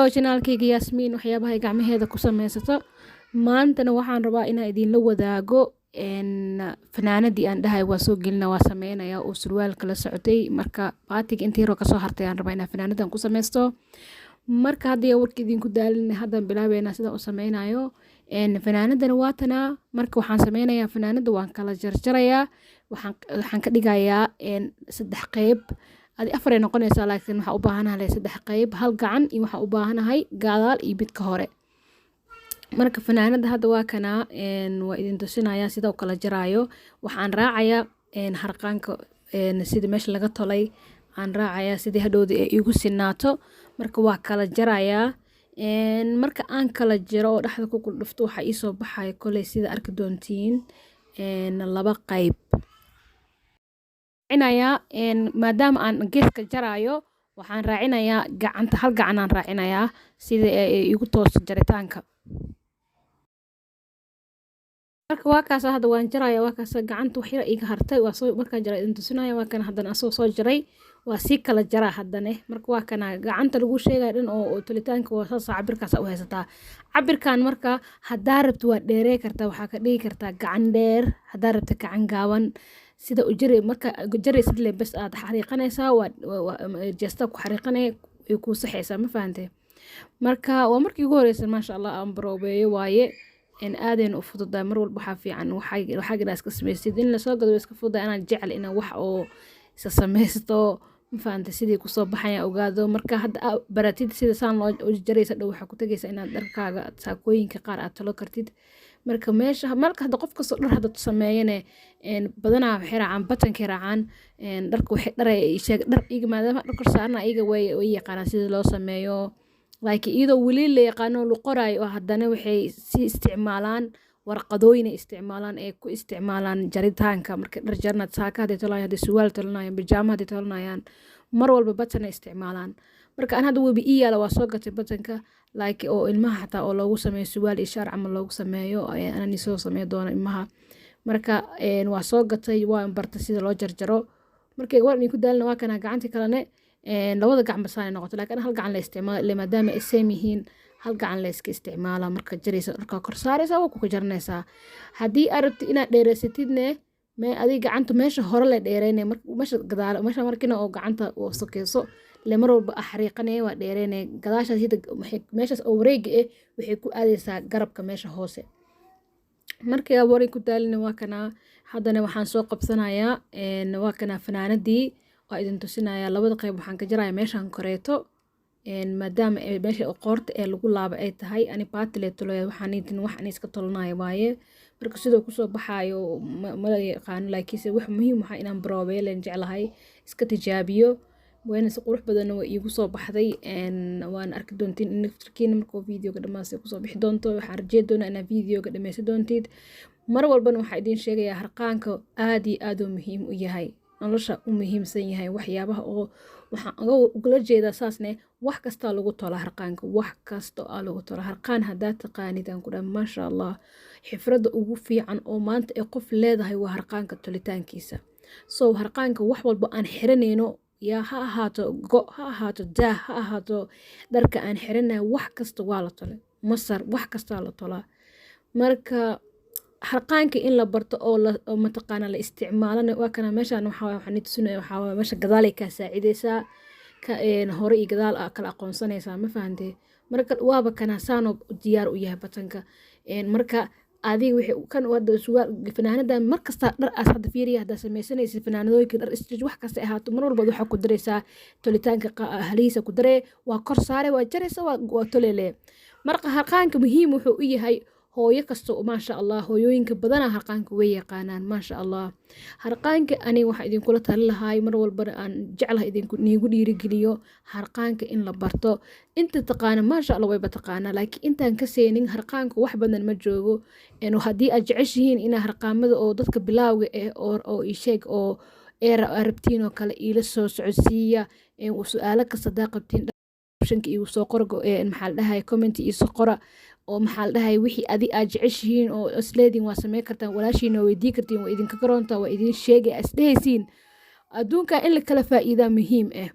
Channelkayga Yaasmiin, waxyaabaha ay gacmaheeda ku sameysato. Maantana waxaan rabaa inaan idinla wadaago fanaanadii aan dhahay waa soo gelina, waa sameynaya, oo surwaalka la socotay. Marka baatiga inta yaroo kasoo hartay aan rabaa inaan fanaanadan ku sameysto. Marka haddii warka idinku daalin, haddaan bilaabeynaa sidaan u sameynayo fanaanadana. Waa tanaa. Marka waxaan sameynayaa, fanaanada waan kala jarjarayaa. Waxaan ka dhigayaa saddex qeyb, adi afar ay noqonaysaa, laakiin waxaa u baahanahay saddex qeyb: hal gacan iyo waxaa u baahanahay gadaal iyo midka hore. Marka fanaanada hadda waa kanaa, waa idin tusinayaa sida u kala jaraayo. Waxaan raacayaa harqaanka, sida meesha laga tolay aan raacayaa, sidii hadhowda ay igu sinaato. Marka waa kala jarayaa. Marka aan kala jaro oo dhexda ku kula dhufto, waxaa iisoo baxaya koley sida arki doontiin laba qayb raacinayaa. Maadaama aan geeska jaraayo, waxaan raacinayaa gacanta, hal gacan aan raacinayaa, sida ay igu toosto jaritaanka. Marka waa kaas, hadda waan jaraya. Waa kaas, gacanta wax yar iga hartay, waa soo markaan jaray idin tusinaya. Waa kan haddana asoo soo jaray, waa sii kala jaraa haddane. Marka waa kana gacanta lagu sheegaya dhan oo tolitaanka, waa saas. Cabirkaas u haysataa cabirkan. Marka haddaa rabto waa dheerey kartaa, waxaa ka dhigi kartaa gacan dheer, haddaa rabto gacan gaaban, sida u jari. Marka jaraysid le bes aad xariiqanaysaa, waa jeesta ku xariiqanaya, way kuu saxaysaa. Ma fahantay? Marka waa markii ugu horeysa, maasha Allah, aan baroobeeyo waaye. Aadayna u fududahay. Mar walba waxaa fiican waxaa inaa iska samaysid, in lasoo gado way iska fududahay. Anaan jecel inaan wax oo isa samaysto, ma fahantay? Sidii kusoo baxaya ogaado. Marka hadda aa baratid sida saan loo jaraysa, dhow waxaa ku tagaysa inaad dharkaaga, saakooyinka qaar aad talo kartid. Marka meesha marka hadda qof kastoo dhar hadda sameeyane, badanaa waxay raacaan batankay raacaan dharka. Waxay dhar sheeg dhar iyaga, maadaama dhar kor saarna, iyaga way yaqaanaan sida loo sameeyo. Laakiin iyadoo weli la yaqaano la qoraayo, haddana waxay si isticmaalaan warqadooyin ay isticmaalaan, ee ku isticmaalaan jaritaanka. Marka dhar jarnaad, saaka hadday tolayaan, hadday surwaal tolanayaan, bijaama hadday tolanayaan, mar walba batan ay isticmaalaan. Marka aan hadda webi ii yaala, waa soo gatay batanka, like oo ilmaha xataa oo loogu sameeyo surwaal iyo shaar camal loogu sameeyo, anani soo sameyn doona ilmaha. Marka waa soo gatay, waan bartay sida loo jarjaro. Marka war idinku daalina, waa kana gacantii kalene. Labada gacan basaanay noqoto, laakiin hal gacan la isticmaalo ile, maadaama ay same yihiin, hal gacan la iska isticmaala. Marka jaraysa, dharkaa kor saaraysa, waa ku jaranaysaa. Haddii aad rabtid inaad dheereysatidne, me adiga gacanta meesha hore la dheereynaya, meesha gadaal, meesha markina oo gacanta oo sokeyso le, mar walba xariiqanaya, waa dheereynaya. Gadaashaas hida meeshaas oo wareega ah waxay ku aadaysaa garabka meesha hoose. Markii waray ku daalina, waa kanaa. Haddana waxaan soo qabsanayaa, waa kanaa fanaanadii, waa idin tusinayaa labada qayb. Waxaan ka jarayaa meeshan koreeto, maadaama meesha qoorta ee lagu laabo ay tahay. Ani baatile tolaya, waxaan idin wax ani iska tolanayo waaye. Marka sidoo kusoo baxaayo ma yaqaano, laakiinse wax muhiim waxaa inaan baroobeeyo leen jeclahay, iska tijaabiyo. Wayna si qurux badanna way iigu soo baxday. Waan arki doontiin in naftirkiina markuu videoga dhammaastay kusoo bixi doonto. Waxaan rajey doonaa inaad videoga dhammaysan doontid. Mar walbana waxaa idiin sheegayaa, harqaanka aad iyo aad uu muhiim u yahay, nolosha u muhiimsan yahay. Waxyaabaha oo waxaan ugala jeedaa saasne, wax kastaa lagu tola harqaanka, wax kasta aa lagu tola harqaan haddaad taqaanid, aan ku dhahay, maasha Allah, xifradda ugu fiican oo maanta ay qof leedahay waa harqaanka tolitaankiisa. So harqaanka wax walba aan xiranayno, yaa ha ahaato go, ha ahaato daah, ha ahaato dharka aan xiranahay, wax kasta waa la tolay, masar, wax kastaa la tolaa. Marka harqaanka in la barto oo mataqaana la isticmaalana, waa kana. Meeshaan waxaa waxaan tusinaya, waxaa waaye meesha gadaalay kaa saacideysaa, ka hore iyo gadaal aa kala aqoonsanaysaa. Ma fahantay? Marka waaba kana, saanoo diyaar u yahay batanka. Marka adiga wixii kan hadda surwaal, fanaanadan, mar kasta dhar aas hadda fiiriya, haddaa sameysanaysid fanaanadooyinka, dhar stretch, wax kasta ahaato, mar walba waxaa ku daraysaa tolitaanka, halihiisa ku daree, waa kor saare, waa jaraysa, waa tolele. Marka harqaanka muhiim wuxuu u yahay hooyo kasta, maasha Allah. Hooyooyinka badanaa harqaanka way yaqaanaan, maasha Allah. Harqaanka aniga waxaa idinkula tali lahaay, mar walbana aan jeclahay idinku niigu dhiirigeliyo harqaanka in la barto. Inta taqaana, maasha Allah, wayba taqaanaa, laakiin intaan ka seenin harqaanka wax badan ma joogo. Haddii aad jeceshihiin inaa harqaamada oo dadka bilaawga ah oo isheeg oo ee rabtiin oo kale, iila soo socodsiiya. Su-aalo kasta hadaa qabtiin, optionka igu soo qora, maxaa la dhahay, comment iisoo qora, oo maxaa la dhahay, wixii adi aad jeceshihiin oo isleediin waa samey kartaan, walaashiina weydii kartiin, waa idinka garoontaa, waa idin sheegay isdhehaysiin. Adduunka in la kala faa'iidaa muhiim ah,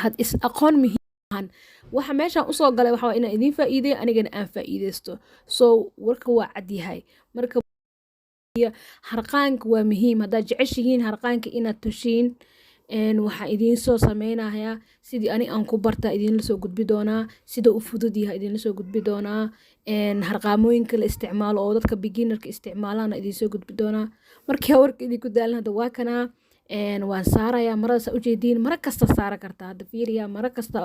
had is aqoon muhiim. Ahan waxa meeshaan usoo galay waxa waa inaan idiin faa'iideeyo, anigana aan faa'iideysto. So warka waa cadyahay. Marka harqaanka waa muhiim. Haddaad jeceshihiin harqaanka inaad toshiin, waxaa idiin soo sameynayaa sidii ani aan ku barta, idiinla soo gudbi doonaa sida u fudud yahay, idiinla soo gudbi doonaa harqaamooyinka la isticmaalo oo dadka beginnerka isticmaalaana idiin soo gudbi doonaa. Markii warka idinku daalin, hadda waa kanaa, waan saarayaa maradaas ujeediin. Mara kasta saara kartaa. Hadda fiiriya, mara kasta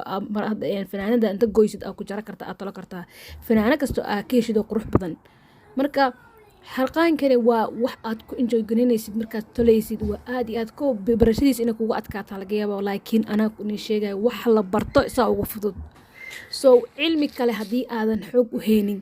fanaanada inta goysid aa ku jara kartaa, aad tolo kartaa fanaano kasta aa ka heshid oo qurux badan. Marka harqaankani waa wax aad ku enjoy garinaysid markaad tolaysid. Waa aad iyo aad ko barashadiisa inay kugu adkaataa laga yaaba, laakiin anaa inii sheegaya, wax la barto isaa ugu fudud. So cilmi kale haddii aadan xoog u heynin,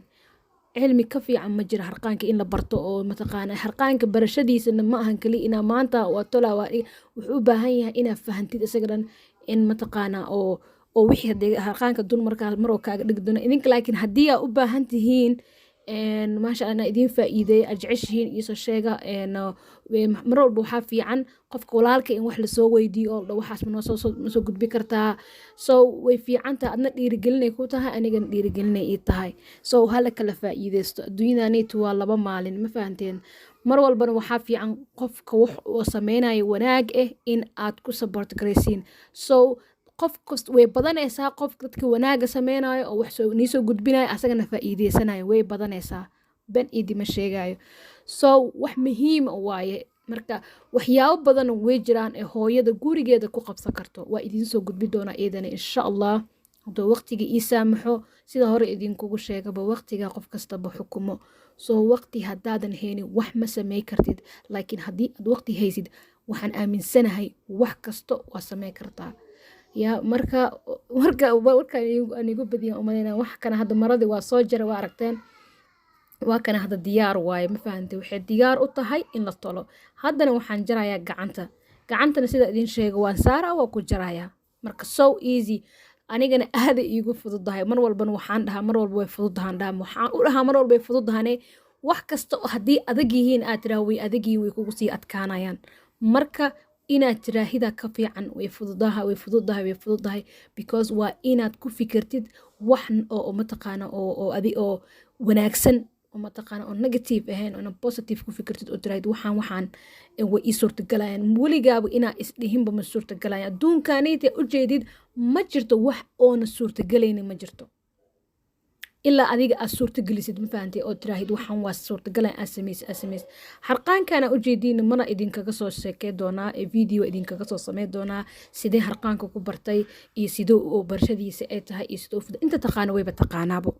cilmi ka fiican ma jira harqaanka in la barto. Oo mataqaana, harqaanka barashadiisana ma ahan kali inaa maanta waa tola. Waa wuxuu u baahan yahay inaad fahantid isaga dhan, in mataqaana oo wixii hadee harqaanka dul markaa maroo kaaga dhigi doona idinka. Laakiin haddii aa u baahan tihiin, maasha Allah, idiin faa'iideey, aad jeceshihiin, iisoo sheega. Mar walba waxaa fiican qofka walaalka in wax lasoo weydiiyo oo waxaas ma noo soo gudbi kartaa. So way fiican tahay, adna dhiirigelinay ku tahay, anigana dhiirigelinay ii tahay. So hala kala faa'iideysto. Adduunyadanaytu waa 2 maalin, ma fahanteen? Mar walbana waxaa fiican qofka wax oo sameynaya wanaag ah in aad ku support garaysiin. So qof kast way badanaysaa, qof dadka wanaaga sameynayo oo wax soo niisoo gudbinayo, asagana faa'iideysanayo, way badanaysaa. Ben idima sheegayo. So wax muhiima waaye. Marka waxyaabo badan way jiraan ee hooyada gurigeeda ku qabsan karto. Waa idiin soo gudbi doonaa iyadana, insha Allah, hadduu waqtiga ii saamaxo. Sida hore idinkugu sheegaba, waqtiga qof kastaba xukumo. So waqti haddaadan haynin, wax ma samey kartid, laakiin haddii aad waqti haysid, waxaan aaminsanahay wax kasta waa samey kartaa. Ya, marka warkaan aan igu badiyan umaleyna. Wax kana hadda maradii waa soo jaray, waa aragteen, waa kana hadda diyaar waaye, ma fahantay? Waxay diyaar u tahay in la tolo. Haddana waxaan jarayaa gacanta. Gacantana sida idin sheega, waan saaraa, waa ku jarayaa. Marka so easy, anigana aada iigu fududahay. Mar walbana waxaan dhahaa, mar walba way fududahan dhaha. Waxaan u dhahaa mar walba way fududahane, wax kasta oo haddii adag yihiin aad tiraa way adag yihiin, way kugu sii adkaanayaan. Marka inaad tiraahida ka fiican way fududahay, way fududahay, way fududahay, because waa inaad ku fikirtid wax oo mataqaana oo adi oo wanaagsan, oo mataqaana oo negative ahayn, oo positive ku fikirtid, oo tiraahid waxaan way ii suurtagalayaan. Weligaaba inaa isdhihinba ma suurtagalayaan. Adduunkanayta ujeedid, ma jirto wax oona suurtagalaynin, ma jirto, ilaa adiga aad suurtagelisid, ma fahantay? Oo tiraahid waxaan waa suurtagalan, aad samaysid, aad samaysid. Harqaankana ujeediina mana idinkaga soo sheekey doonaa, ee video idinkaga soo samey doonaa sidee harqaanka ku bartay iyo sidee oo barashadiisa ay tahay iyo sidoo inta taqaana wayba taqaanaabo,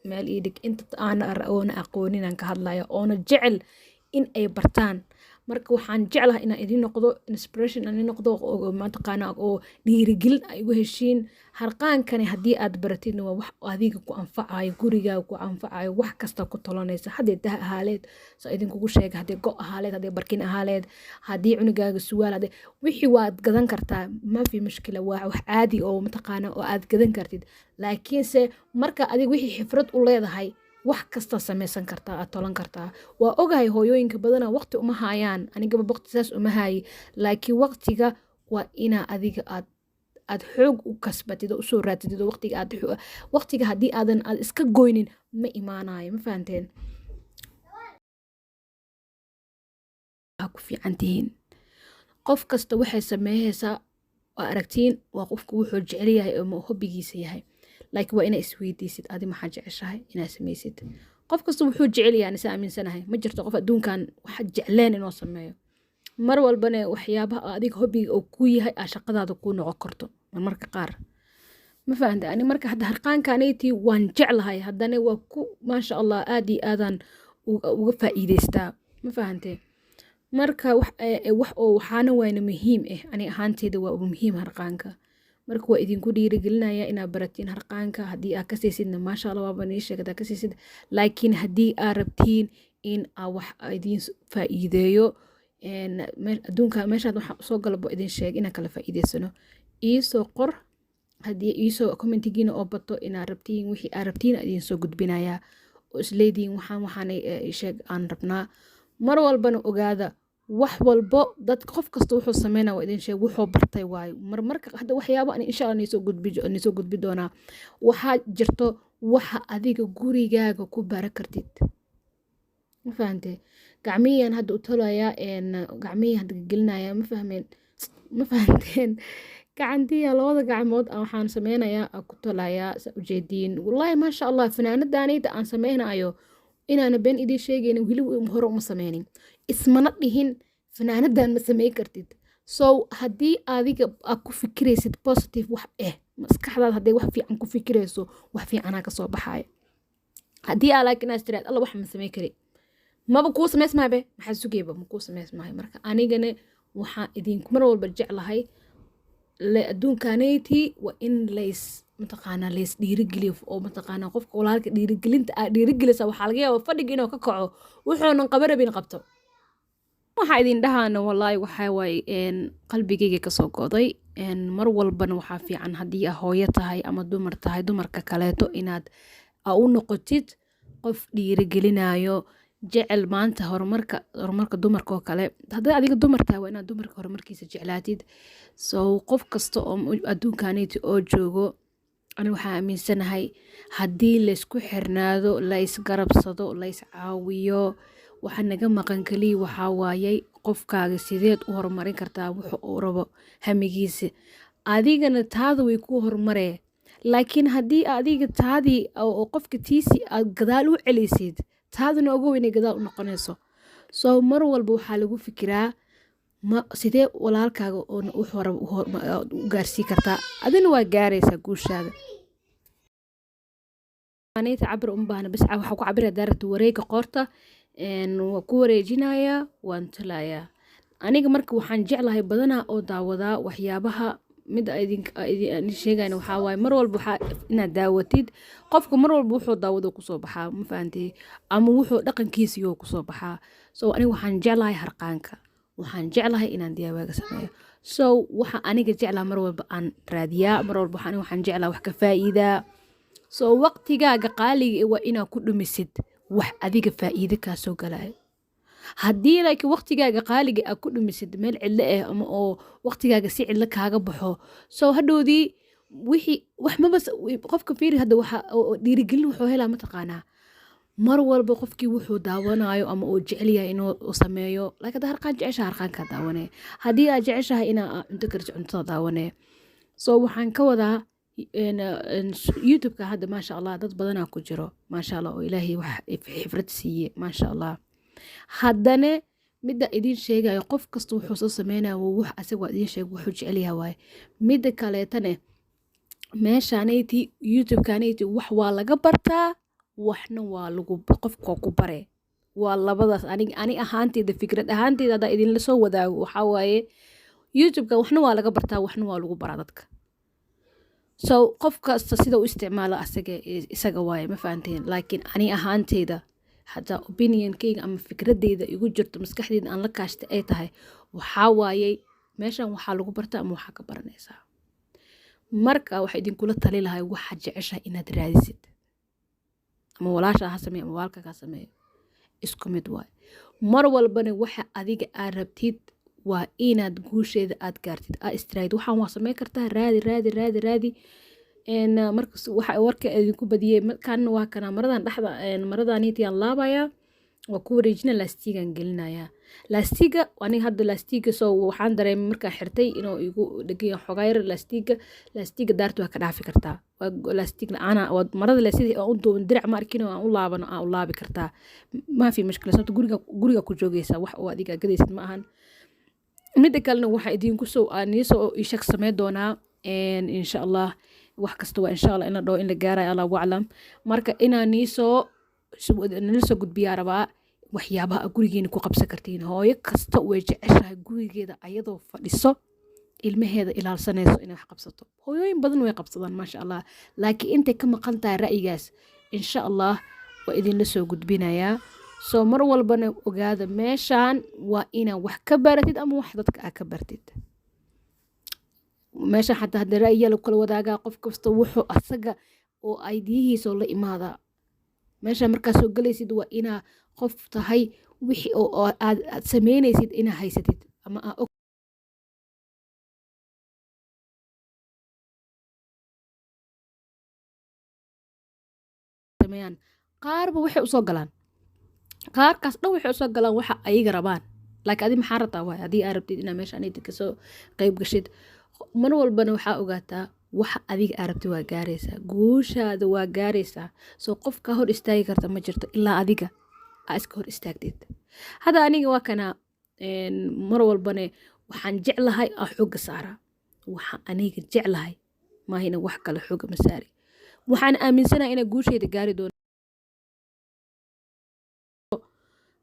meel ii dhig. Inta aana oona aqooninaan ka hadlaya, oona jecel in ay bartaan. Marka waxaan jeclahay inaan idin noqdo inspiration, aan idin noqdo oo mataqaana oo dhiirigelin ay igu heshiin. Harqaankani haddii aad baratidna, waa wax adiga ku anfacayo, gurigaaga ku anfacayo, wax kasta ku tolanaysa. Haddii dah ahaaleed, soo idinkugu sheega, haddii go ahaaleed, haddii barkin ahaaleed, haddii cunugaaga suwaal, haddii wixii waad gadan kartaa, ma fi mushkila. Waa wax caadi oo mataqaana oo aad gadan kartid, laakiinse marka adiga wixii xifrad u leedahay, wax kasta samaysan kartaa, aad tolan kartaa. Waa ogahay hooyooyinka badanaa waqti uma haayaan, anigaba waqti saas uma haayi, laakiin waqtiga waa inaa adiga aad xoog u kasbatid oo usoo raadsatid, oo waqtiga aad waqtiga haddii aadan aad iska goynin, ma imaanayo, ma fahanteen? Ku fiican tihiin. Qof kasta waxay sameeyeysaa waa aragtiin, waa qofku wuxuu jecel yahay oo hobbigiisa yahay, laakiin waa inaa isweydiisid adi maxaa jeceshahay inaa samaysid. Qof kasta wuxuu jecel yahay, anisa aaminsanahay ma jirto qof adduunkan waxa jecleen inuu sameeyo. Mar walbana waxyaabaha adiga hobbiga oo ku yahay aa shaqadaada kuu noqon karto marmarka qaar, ma fahanta? Ani marka hadda harqaankanaytii waan jeclahay, haddana waa ku maasha Allah, aad iyo aadaan uga faa'iideystaa, ma fahante? Marka wax oo waxaana waana muhiim ah, ani ahaanteyda waa muhiim harqaanka. Marka waa idinku dhiirigelinaya inaad baratiin harqaanka. Haddii aad kasaysidna, maasha Allah, waaba nii sheegay hadaa kasaysid. Laakiin haddii aad rabtiin in aa wax idiin faa'iideeyo, adduunka meeshaad waxa soo galabo idin sheeg inaan kala faa'iideysano. Iisoo qor haddii iisoo commentigiina oo bato inaad rabtiin wixii aad rabtiin, idiin soo gudbinayaa oo isleediin waxaan sheeg aan rabnaa. Mar walbana ogaada. Wax walbo dad, qof kasta wuxuu sameynaya waa idin sheeg, wuxuu bartay waayo. Marmarka hadda waxyaabo ani insha Allah nisoo gudbi doonaa. Waxaa jirto waxa adiga gurigaaga ku bara kartid, ma fahantee? Gacmihiyaan hadda u tolayaa, gacmihii hadda gelinaya, ma fahmeen? Ma fahanteen? Gacantiya, labada gacmood waxaan sameynayaa aan ku tolayaa, saa ujeediin. Wallaahi maasha Allah, fanaanadanayda aan sameynayo, inaana been idiin sheegaynin, weli hore uma sameynin, ismana dhihin fanaanadan ma sameyn kartid. So haddii adiga aad ku fikiraysid positive wax maskaxdaada hadday wax fiican ku fikirayso, wax fiicanaa kasoo baxayo. Haddii aa laakiin aad tiraad, "Alla, wax ma sameyn kari," maba kuu samaysmaabe, maxaa sugayba? Ma kuu samaysmaayo. Marka anigana waxaan idinku mar walba jeclahay adduunkaanayti waa in lays mataqaanaa lays dhiirigeliyo, oo mataqaanaa qofka walaalka dhiirigelinta aad dhiirigelisa, waxaa laga yaaba fadhiga inuu ka kaco, wuxuunan qaba rabin qabto. Waxaa idin dhahaana, wallaahi waxaa waaye qalbigayga kasoo go'day. Mar walbana waxaa fiican haddii aa hooyo tahay ama dumar tahay, dumarka kaleeto inaad aa u noqotid qof dhiirigelinayo, jecel maanta horumarka dumarka oo kale. Hadday adiga dumar tahay, waa inaad dumarka horumarkiisa jeclaatid. So qof kasta oo adduunkaniti oo joogo, ani waxaa aaminsanahay haddii laysku xirnaado, la isgarabsado, la iscaawiyo, waxa naga maqan kaliya waxaa waayay qofkaaga sideed u horumarin kartaa wuxuu uu rabo, hamigiisa. Adigana taada way kuu horumaree. Laakiin haddii adiga taadii oo qofka tiisi aad gadaal u celisid, taaduna ogow inay gadaal u noqonayso. So mar walba waxaa lagu fikiraa ma sidee walaalkaaga wuxuu rabo u gaarsii kartaa, adina waa gaaraysaa guushaada. Anita cabir uma baahna, bas waxaa ku cabiraya daarata wareega qoorta, waa ku wareejinayaa, waan talayaa. Aniga marka waxaan jeclahay badanaa oo daawadaa waxyaabaha mida idin sheegayna. Waxaa waaye mar walba waxaa inaad daawatid qofka, mar walba wuxuu daawado kusoo baxaa, ma fahantay? Ama wuxuu dhaqankiisiyo kusoo baxaa. So aniga waxaan jeclahay harqaanka, waxaan jeclahay inaan DIY-ga sameeyo. So waxa aniga jeclaha mar walba aan raadiyaa, mar walba aniga waxaan jeclaha wax ka faa'iidaa. So waqtigaaga qaaliga waa inaad ku dhumisid wax adiga faa'iido kaa soo galayo. Haddii laakiin waqtigaaga qaaliga aad ku dhumisid meel cidlo ah ama oo waqtigaaga si cidlo kaaga baxo, so hadhowdii wixii wax maba qofka fiiri. Hadda waxa dhiirigelin wuxuu helaa, mataqaanaa, mar walba qofkii wuxuu daawanayo ama uu jecel yahay inuu sameeyo. Laakiin hadda harqaan jeceshahay, harqaankaa daawanaya. Haddii aad jeceshahay inaa cunto kariso, cuntada daawanaya. So waxaan ka wadaa YouTube-ka hadda maasha Allah dad badanaa ku jiro, maasha Allah, oo Ilaahay wax xifrad siiye, maasha Allah. Haddana midda idiin sheegayo, qof kasta wuxuu soo sameynaya waa wax asaga, waa idiin sheeg, wuxuu jecel yahay waaye. Midda kaleetane, meeshaanayti YouTube-kanayti wax waa laga bartaa, waxna waa lagu qofka ku bare, waa labadaas. Anig ani ahaanteyda, fikrad ahaanteyda haddaa idinla soo wadaago, waxaa waaye YouTube-ka waxna waa laga bartaa, waxna waa lagu baraa dadka. So qof kasta sida u isticmaalo asaga isaga waaye, ma fahanteen? Laakiin ani ahaanteyda, hataa opinionkeyga ama fikradeyda igu jirto, maskaxdeyda aan la kaashtay ay tahay, waxaa waayey meeshan waxaa lagu bartaa ama waxaa ka baranaysaa. Marka waxaa idinkula tali lahay, waxaad jeceshahay inaad raadisid, ama walaasha ha sameeyo ama walaalka ha sameeyo, isku mid waaye. Mar walbana waxa adiga aad rabtid waa inaad guusheeda aad gaartid, aa istiraahid waxaan waa sameyn kartaa. Raadi, raadi, raadi, raadi. Markas waxa warka idinku badiyey kan waa kana maradan dhexda, maradanitiyaan laabayaa, waa ku wareejina, laastigan gelinayaa. Laastiga aniga hadda laastiga, soo waxaan dareemay markaa xirtay inuu igu dhegan xogaa yar laastiga. Laastiga daarta waa ka dhaafi kartaa, laastig la-aana marada le sidii aan u duuban dirac ma arkin oo aan u laabano, aan u laabi kartaa, maa fi mushkila. Sababta guriga ku joogaysaa, wax oo adiga gadaysid ma ahan. Midda kalena waxaa idinku soo niisoo ishag sameyn doonaa insha Allah. Wax kasta waa insha Allah, in la dhaho in la gaarayo Allahu aclam. Marka inaa niisoo nala soo gudbiyaa rabaa waxyaabaha aad gurigeena ku qabsan kartiin. Hooyo kasta way jeceshahay gurigeeda ayadoo fadhiso, ilmaheeda ilaalsanayso, inay wax qabsato. Hooyooyin badan way qabsadaan, maasha Allah, laakiin intay ka maqan tahay ra'yigaas, insha Allah waa idinla soo gudbinayaa. Soo mar walbana ogaada, meeshaan waa inaad wax ka baratid ama wax dadka aad ka bartid. Meeshaan xataa hadda ra'yiyaa lagu kala wadaagaa, qof kasta wuxuu asaga oo aidiyihiisa oo la imaadaa. Meeshaan markaa soo galaysid waa inaa qof tahay Wixii oo aad sameynaysid inaa haysatid ama aa og sameeyaan. Qaarba waxay usoo galaan, qaarkaas dhan waxay usoo galaan waxa ayaga rabaan. Laakiin adi maxaa rabtaa waay? Haddii aa rabtid inaa meesha anida kasoo qayb gashid, mar walbana waxaa ogaataa waxa adiga aa rabtid waa gaaraysaa, guushaada waa gaaraysaa. Soo qof kaa hor istaagi karta ma jirto ilaa adiga aa iska hor istaagtid. Hadda aniga waa kana, mar walbane waxaan jeclahay aa xooga saaraa. Waxa aniga jeclahay maahina, wax kale xooga ma saari. Waxaan aaminsanahay inaa guushayda gaari doono.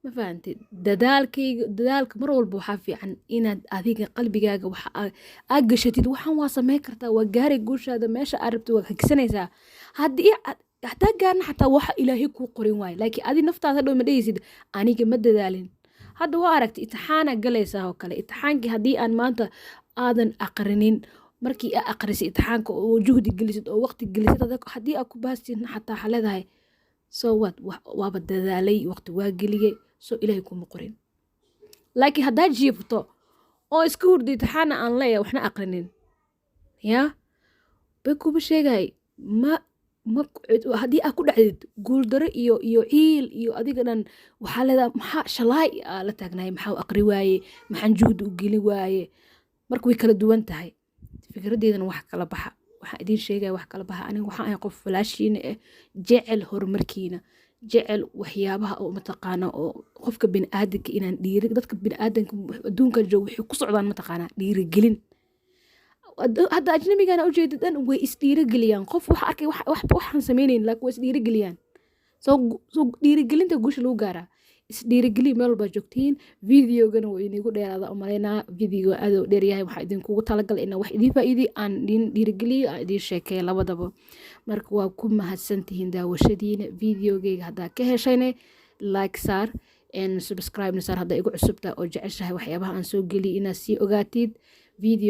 Ma fahantid? Dadaalkayga, dadaalka mar walba waxaa fiican inaad adiga qalbigaaga waxa aa gashatid. Waxaan waa sameyn kartaa, waa gaari guushaada, meesha aad rabtid waa higsanaysaa. Haddii hadaa gaarna xataa, waxa Ilaahay kuu qorin waaye. Laakiin adi naftaada hadhow ma dhehaysid aniga ma dadaalin. Hadda waa aragtay, itixaana galaysaa oo kale. Itixaankii haddii aan maanta aadan aqrinin, markii aa aqrisay itixaanka oo juhdi gelisid oo waqti gelisid, haddii aa ku baastin xataa, waxaa leedahay, "So what? Waaba dadaalay, waqti waa geliyey, soo Ilaahay kuma qorin." Laakiin haddaa jiifto oo iska hurdo, itixaana aan leeyahay, waxna aqrinin, yaa bay kuba sheegay ma ma haddii aa ku dhacdid guuldaro iyo ciil iyo adiga dhan, waxaa leedahay, "Maxaa shalaay aa la taagnaay? Maxaa u aqri waaye? Maxaan juhdi u geli waaye?" Marka way kala duwan tahay fikraddeedana. Wax kala baxa waxaan idiin sheegaya, wax kala baxa. Aniga waxaan ahay qof walaashiina eh, jecel horumarkiina, jecel waxyaabaha oo mataqaana oo qofka biniaadanka inaan dhiiri. Dadka biniaadanka adduunkan jooga waxay ku socdaan mataqaanaa dhiirigelin. Hadda ajnabigana ujeeda dhan way isdhiirigeliyaan. Qof waxa arkay waxaan sameynayn, laakiin way isdhiirigeliyaan. Soo dhiirigelinta guusha lagu gaaraa. Isdhiirigeliya meel walbaa joogtiin. Videogana wuu inigu dheeraada umaleynaa, video aad u dheeryahay. Waxaa idinkugu talagalay inaan wax idiin faa'iidiyo, aan idin dhiirigeliyo, aan idiin sheekeeyo labadaba. Marka waa ku mahadsantihiin daawashadiina. Videogeyga haddaa ka heshayne, like saar, subscribe saar haddaa igu cusubtahay oo jeceshahay waxyaabaha aan soo geliyo inaad sii ogaatid video.